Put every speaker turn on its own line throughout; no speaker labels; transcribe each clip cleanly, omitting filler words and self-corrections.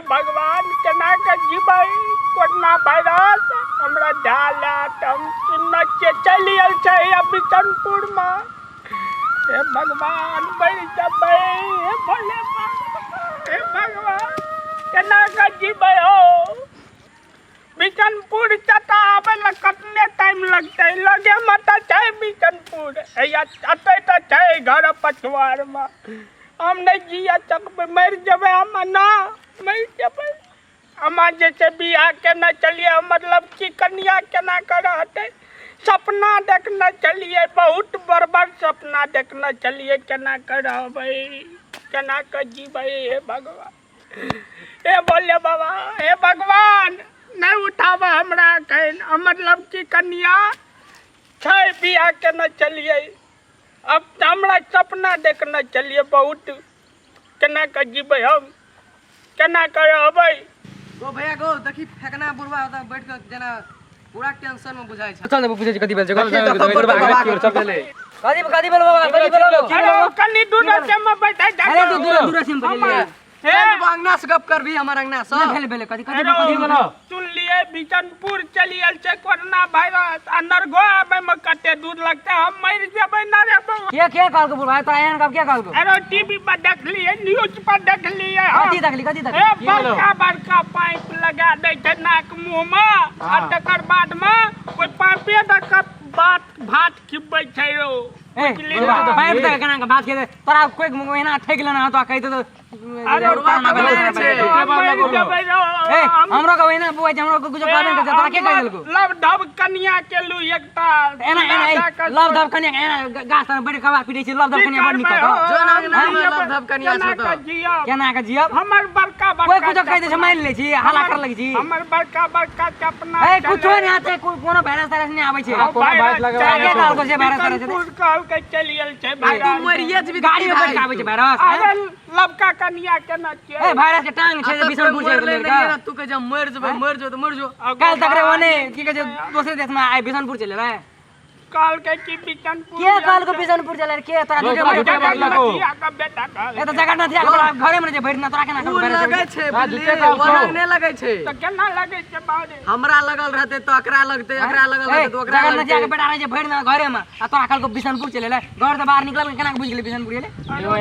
भगवान, केना के जीबै? कोरोना वायरस हमरा धए लेत। हम सुनने छियै चलि आयल छै आ बिशनपुरमे। हे भगवान, मरि जेबै। हे भोले बाबा, हे भगवान, केना के जीबै हो? बिशनपुर चटा आबै लए कतने टाइम लगतै? लगेमे तऽ छै बिशनपुर, हैया एतै तऽ छै घर पछुआरमे। हम नहि जिया सकबै, मरि जेबै हम ना, मरि जेबै। हमा जे छै बियाह केने छलियै, मतलब कि कनिया केना कऽ रहतै, सपना देखने छलियै, बहुत बड़ बड़ सपना देखने छलियै। केना कऽ रहबै, केना कऽ जीबै? हे भगवान, हे भोले बाबा, हे भगवान, नहि उठाबऽ हमरा एखन। मतलब कि कनिया छै, बियाह केने छलियै, अब तऽ हमरा सपना देखने छलियै बहुत। केना कऽ जीबै हम, केना कऽ रहबै?
गो भैया गो, देखी फेकना बुढ़वा ओतऽ बैठ कऽ जेना पूरा टेंशन में बुझाइ छै।
चल ने, पूछै छी कथी भेल छै।
देखी तऽ खबर तऽ बाबा के
भेलै। कथी कथी भेल बाबा, कथी भेल?
अरे कनि दूर से में बैठे जा।
अरे तू दूर दूर से में
हे
चल बाबा, अंगना से गप करबी, हमर अंगना से।
भेल भेल कथी कथी
अरे
कथी भेल?
सुनलियै बिशनपुर चलि आयल छै कोरोना वायरस आ नरगो आबै में कते दूर लगतै? हम मरि जेबै ना रे बौआ।
के के कहलको बुढ़वा तोरा एहन गप? के कहलको?
अरे टीवी पर देखलियै, न्यूज पर देखलियै हम।
कथी देखली, कथी देखली?
ए बड़का बड़का पाइप लगा दै छै नाक मुँह मे आ तकर बाद मे ओहि पाइपे दऽ कऽ बात भात खिबै छै यौ।
ए
बुझली
बुढ़वा
ने?
पाइप तक केना के बात के तोरा कोई एना ठकि लेना तो कहि दे।
अरे
बुढ़वा
ना
पगला
भेलै
छै।
हम मरि जेबै रौ।
ए हमरो के ओहिना बुआ छै, हमरो के कुछो कहबे नहि करै छै, तोरा के कहि देलको?
लव ढब कनिया केलू एकटा।
एना एना ए, लव धव कनिया के एना गाछ तर बैठ के कबाब पीटै छै। लव धव कनिया बड़ नीक कहतौ।
जो ना अंगना मे लव धव कनिया छौ तऽ।
केना के जियब?
हमर बड़का
कोई
बड़का
कुछो कहि दै छै, मानि लै छी, हल्ला कर लगै छी।
हमर बड़का बड़का सपना
ए कुछो नहि आते, कोनो वायरस तायरस नहि आबै छै। के कहलको छै वायरस तायरस छै?
कहलकै चलि गेल छै
आ तू
वायरस।
मरिए जेबी।
गाड़ी में बैठ के आबै छै वायरस?
अरे लबका कनिया केना
ए
छियै?
वायरस के टांग छै जे बिशनपुर छै
लड़का तू कहे जे मरि जेबै, मरि जो तऽ मरि जो।
काल्हि तक रे ओने की कहै छै दोसरे देश में, आइ बिशनपुर चलि एलै।
कहलकै कि बिशनपुर।
के कहलको बिशनपुर चलि एलै? के तोरा झूठे मूठे?
जगन्नाथिया के बेटा कहलकै।
ए तऽ जगन्नाथ के बड़ा घरे में रहै छै भरि दिना, तोरा केना
उ
कहलको वायरस
लगै
आबै छै?
छै बुझली, ओना नहि लगै छै।
तऽ केना लगै छै बारे?
हमरा लगल रहतै तऽ एकरा लगतै, एकरा लगल
ए
रहतै तऽ ओकरा
जगन्नाथ
लगतै।
के बेटा रहै छै भरि दिना घरे में आ तोरा कहलको बिशनपुर चलि एलै। घर से बाहर निकलल केना के बुझि गेलै बिशनपुर गेलै?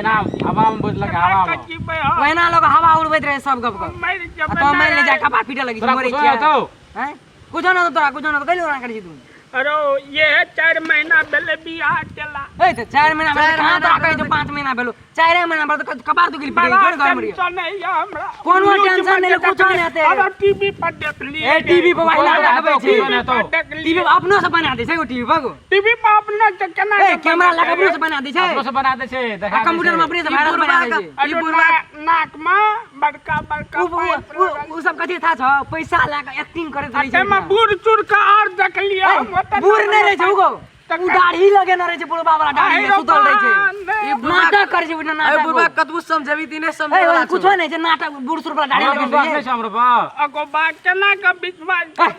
एना हवा में बुझलक, हवा में।
जीबै हम?
ओहिना लोग हवा उड़बैत रहे सब गप गप
मरि
आ
जेबै।
तो मानि ले जा, कपार पीटे लगी
तोरा
मरै
कुछो
छियै।
हेतौ?
हैं, कुछो न तोरा, कुछो न कैले ओना करै छी तू?
अरे ये 4 महीना भेलै बियाह केला।
ए तऽ 4 महीना भेलै
चारि
कहाँ?
महीना
तोरा कहै छौ
भेलै।
5 महीना भेलो, 4 महीना भेलो तऽ कपार तू गेली पीटे
बड़ा
छोड़ घर मरियो।
टेंशन है ये हमरा।
कोनो
न्यूज
टेंशन
में
नहि ले, कुछो नहि हेतै।
अरे टीवी पर देखलियै।
ए टीवी पर वही
कोनो
देखबै
हेतौ,
छै।
कुछो नहि हेतौ।
टीवी पर अपनो से बना दै छै एगो टीवी पर गो।
टीवी पर अपना से केना?
ए कैमरा लगा अपनो से बना दै छै।
अपनो से बना दै छै, देखा
आ
दै
कंप्यूटर
छै।
में अपने से वायरस बना दै छै।
ई बुढ़वा
नाक में बड़का बड़का
उ
पाइप
उ
लगल।
उ सब कथी था छौ, पैसा लए कऽ एक्टिंग करैत रहै छै।
ताहिमे बूढ़ सूढ़ के आर देखलियै
ए,
हम ओतऽ।
बूढ़ नहि रहै छै उगो, उ दाढ़ी लगेने रहै छै, बुढ़बा वाला दाढ़ी में सुतल रहै छै।
ई बुढ़वा
नाटक करै छै, बुढ़ा
ए
नाटक।
बुढ़वा कतबो समझेबी ती नहि
ए
समझे वाला
कुछो
छौ।
नहि छै नाटक, बूढ़ सूढ़ वाला दाढ़ी
हमरा
लगेने
विश्वास
रहै
नहि
छै।
छै हमरो पर।
अगो बात केना के विश्वास
ए,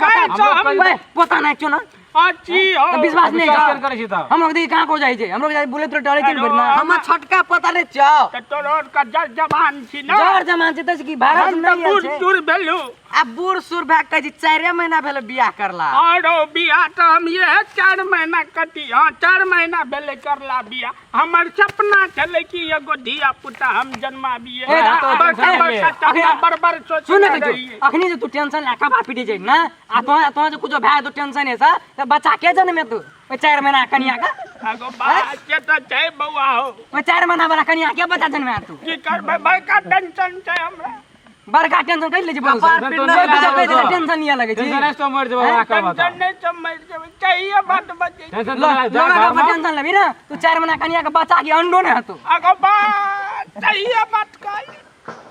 काल्हि
हमरो
हम
ओए, पता नहि क्यों ना
अथी हो।
तऽ विश्वास नहि
विश्वास
छै।
केहन करै छी तऽ?
हम लोग देखी कहाँ को जाइ छै, हम लोग जाइ बुलेट डरे छै ने भरि ना।
हमर छोटका पता नहि छौ।
तऽ तोहर के जर जवान छी ने?
जर जमान छै तऽ की भारत
हम तऽ
नहि आयल
बूढ़
छै?
सूढ़ भेलू।
आ बूढ़ सूढ़ भए कऽ कहै छी 4 महीना भेलै बियाह करला।
आरो बियाह तऽ हम इएह 4 महीना कटी, हँ, 4 महीना भेलै करला बियाह। हमर सपना छलै कि एगो धिया पुता हम जन्माबियै।
ए,
तऽ
बड़का
टेंशन
बड़का
ले।
सपना बड़ बड़
सुन
सोचने
ने कहियो
रहियै।
अखनी जे तू टेंशन लए कपार पीटे छै ना आ तोरा तोरा जे कुछो भए तो टेंशन है सर तऽ बच्चा के जन्मे तू ओहि 4 महीना कनिया के?
एगो बात के तऽ छै बौआ हो।
ओहि 4 महीना वाला कनिया के बच्चा जन्मे तू?
की करबै, बड़का टेंशन छै हमरा।
बड़का टेंशन कहि लै छै बहुत।
कपार
टेंशन
पीटना
नहि
कुछो कहि
लागल
दै
छौ।
टेंशन लिअ लगै छै।
टेंशन नहि छौ, मरि जेबौ ओकरा कहबऽ
टेंशन
तऽ।
नहि छै, मरि जेबै, चाहिए बात बचै।
टेंशन
ल
नहि, जा
लोगा
घरमा।
के टेंशन लेबही ना तू, 4 महीना कनिया के बच्चा के अंडो नहि हेतौ।
अगो बात चाहिए बात कहली।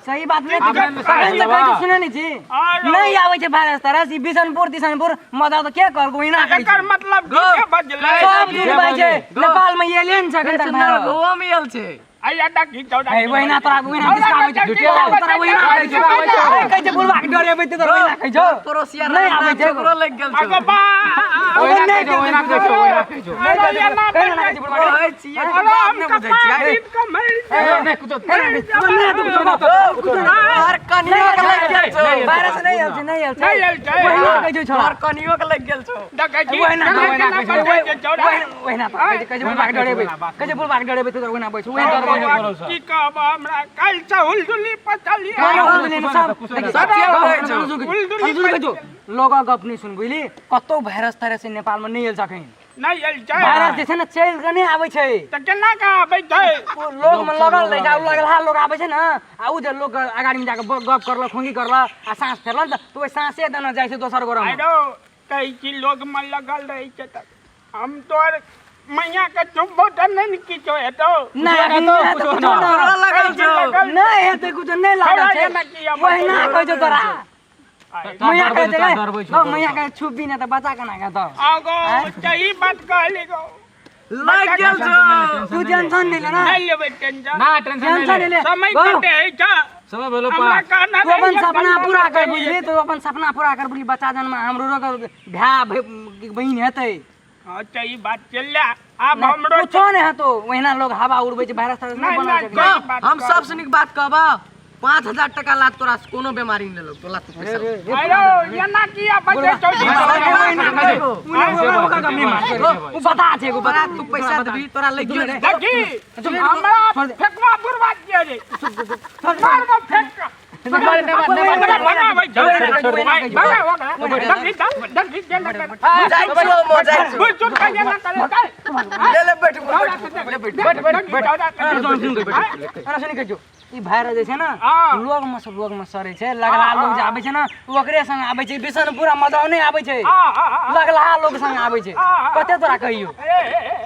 सही बात नहीं।
अपने में
अखन से कहै
बा।
छी, सुनै नहि छी?
आरो।
नहि आबै छै वायरस तायरस ई बिशनपुर तिशनपुर मजा तऽ के कहलको एना करै
एकर
छै?
मतलब झूठे बजलै।
सब झूठ बाजै छै।
गो।
नेपाल में एलियन छै अखन तक वायरस।
गोवा में आयल छै।
आया देखी छौड़ा
ए वहिना तोरा वहिना दिसका आबै छै। तोरा वहिना कहै छौ। कहै छै बुढ़बा के डरेबै तऽ तोरा वहिना कहै छौ।
पड़ोसिया
नहि आबै छै।
छोकरो लागि गेल छौ।
अगो बा
ओहिना कहै छौ, ओहिना कहै छौ, ओहिना कहै छौ।
अरे एना
कहै ना कहै छै बुढ़बा के।
कहै छियै
अरे
तऽ बात
हम
नहि बुझै छियै।
कपार पीट कऽ मरि
ए, नहि कुछो
नहि तऽ कुछो ना।
तोहर कनियो के लागि गेल छौ।
वायरस नहि आयल छै, नहि आयल छै।
नहि आयल छै।
वहिना कहै छौ छोड़ा।
तोहर कनियो के लागि गेल छौ।
देखै छी
वहिना
केना
वहिना
केना
कहै छै,
बजै छै छौड़ा।
वहिना कहै छै, कहै छै बुढ़बा के डरेबै, कहै छै बुढ़बा के डरेबै तऽ वहिना बैठ, वहिना
डरबै।
बौआ, की कहब हमरा काल्हि से हुलडुली पचलियै।
गाना हुलडुली ने सब
कुछो ना,
देखी,
सत्य कहै छौ।
हुलडुली जो लोग गप नहि सुन बुझली, कतौ वायरस तायरस नेपाल में नहि आयल छै अखन।
नहि आयल छै।
वायरस जे छै ने चलि कऽ नहि आबै छै।
तऽ केना कऽ आबै छै?
ओ लोग में लगल रहै छै, आ उ लगलहा लोग आबै छै ने, आ उ जे लोग अगाड़ी में जाके गप करलक, खोंगी करलक आ साँस फेरलक तऽ ओहि साँसे देने जाइ छै दोसर गोरा में।
आरो कहै छी लोग में लगल रहै छै तऽ हम तोहर मैया के चुपबो तऽ नहि ने किछो हेतौ।
नहि अखन नहि हेतै
कुछो
कुछो
ना।
ना।
तोरा लागल छौ।
नहि हेतै कुछो, नहि लागल
छोड़ा
छै।
जेना कि आब
वहिना कहै छौ तोरा। मैया कहै छै,
डरबै छौ,
गौ, मैया कहै छुपबी नहि तऽ बच्चा केना कहतौ?
आगो सही बात कहली गो।
लागि गेल छौ।
तू टेंशन नहि ले ना।
नहि लेबै टेंशन।
ना टेंशन
टेंशन
नहि
नहि
ले।
ले।
समय
गौ,
कते होइ छै?
समय भेलो
हमरा
पास।
कहना
तू अपन
रहैए
सपना
टेंशन
पूरा कर
नहि
बुझली, तू अपन सपना पूरा कर बुझली, बच्चा जन्म हमरो भाय बहिन हेतै।
हाँ सही बात चल ले आब हमरो
कुछो नहि हेतौ, ओहिना लोग हवा उड़बै छै, वायरस तायरस नहि
नहि,
बनल
नहि,
छै।
गौ, बात
हम
कर।
सबसे नीक बात कहबा, 5000 टका लात तोरा से कोनो बीमारी नहि लगतौ, लात तू पैसा।
अरे एना किया बजै छौ?
ओ बता छै एगो
तोरा तू पैसा देबी तोरा लागि गेल।
देखी हमरा फेकवा बुरबा किया रे? मारबो फेक कऽ। भगाबै छौ। भगा ओकरा। देखी चल, देखी केना करे।
जाइ छियौ, म जाइ छियौ।
बुझ चुप कऽ एना करे, चल।
ले ले बैठ बैठ ले बैठ।
बैठ, बैठ, बैठ।
अरे सुनि कहियो, ई वायरस जे छै ने
हाँ।
लोग में सब लोग में सरै छै, लगला लोग जे आबै छै ने ओकरे संग आबै छै, बिसन पूरा मजा नहि आबै छै, लगला लोग संग आबै छै। कते तोरा कहियो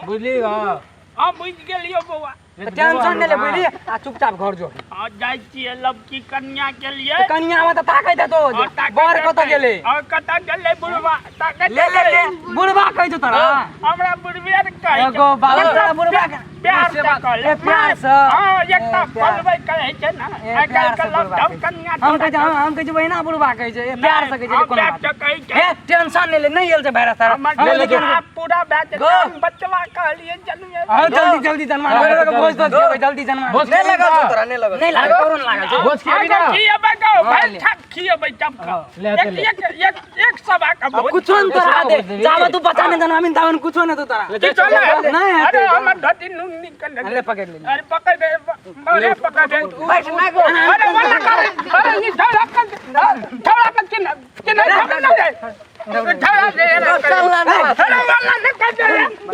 बुझली हँ।
हाँ बुझि गेलियौ बौआ।
तऽ टेंशन नहि ले बुझली, आ चुपचाप घर जो।
हाँ जाइ छियै लबकी कन्या के लिए।
कनिया में तऽ ताकैत हेतौ
हाँ, ताकैत
बर कतऽ
हेतै।
गेलै।
हाँ, कतऽ गेलै बुढ़वा? ताकैत
ले ले ले।
हेतै।
बुढ़बा कहै छौ तोरा।
हमरा बुढ़बे ने कहै छौ।
एगो बाबा तोरा बुढ़बा के
प्यार से कहले।
ए, प्यार से।
हाँ, एकटा
ए, प्यार।
बोलबै कहै छै ने।
ए,
आइ
प्यार
काल्हि के
से बुढ़बा
लव
कहै छै।
कन्या
हम कहै छै, हम कहै छै वहिना बुढ़बा कहै छै, ए, प्यार से कहै छै,
हाँ,
कोनो
प्यार
बात
से कहै छै।
हे टेंशन नहि ले, नहि आयल छै वायरस तायरस।
हमर
हम
देखियौ,
देखियौ
आब पूरा भए जेतै। हम बचवा कहलियै जनमे।
हाँ, जल्दी जल्दी जन्मा ले, भोज तोज खेबै, जल्दी जन्मा ले।
भोज
नहि लागल छौ तोरा, नहि लागल।
नहि लागल, करोना लागल छै।
भोज खियाबी ना।
आगो खियेबै गौ,
हाँ,
भरि
ले।
छाक खियेबै तब खा।
ले,
एक
ले।
एक एक एक सवा के भोज।
कुछो न तोरा दे, जाबे तू बच्चा नहि जन्माबी ताबे कुछो नहि तू तोरा।
की चले?
नहीं हेतै।
अरे हमर धोती नून निकल
ले पकड़ ले।
अरे पकड़ दे, अरे पकड़ दे।
बैठ ना गो।
अरे वाला कर, अरे ई छौड़ा के, छौड़ा के चिन्ह चिन्ह छौड़ा ना दे। छौड़ा दे
चल ना ना।
अरे वाला न कर दे।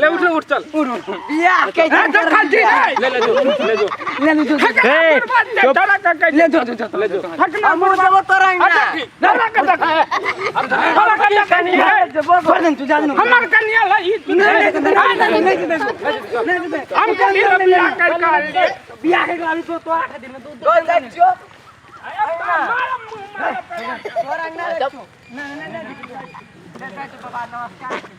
ले उठ उठ चल।
बियाह के
अरे देखा जी रे।
ले ले जो ले जो।
ले ले जो
छौड़ा के कह
ले जो जो
ले जो।
फकना
हमहूँ जेबो तोरा अंगना।
अरे छौड़ा के देख, छौड़ा के देख
छोड़ दे तू जा दे।
हमर कन्या ला ई
नहीं नहीं नहीं नहीं,
हम कन्या बियाह कर कहलियै।
बियाह के अभी तो तोरा खातिर में तू
गो जाइ छियौ।
मार मुँह मार।
तोरा अंगना जाइ छियौ।
नहीं नहीं नहीं बाबा नमस्कार।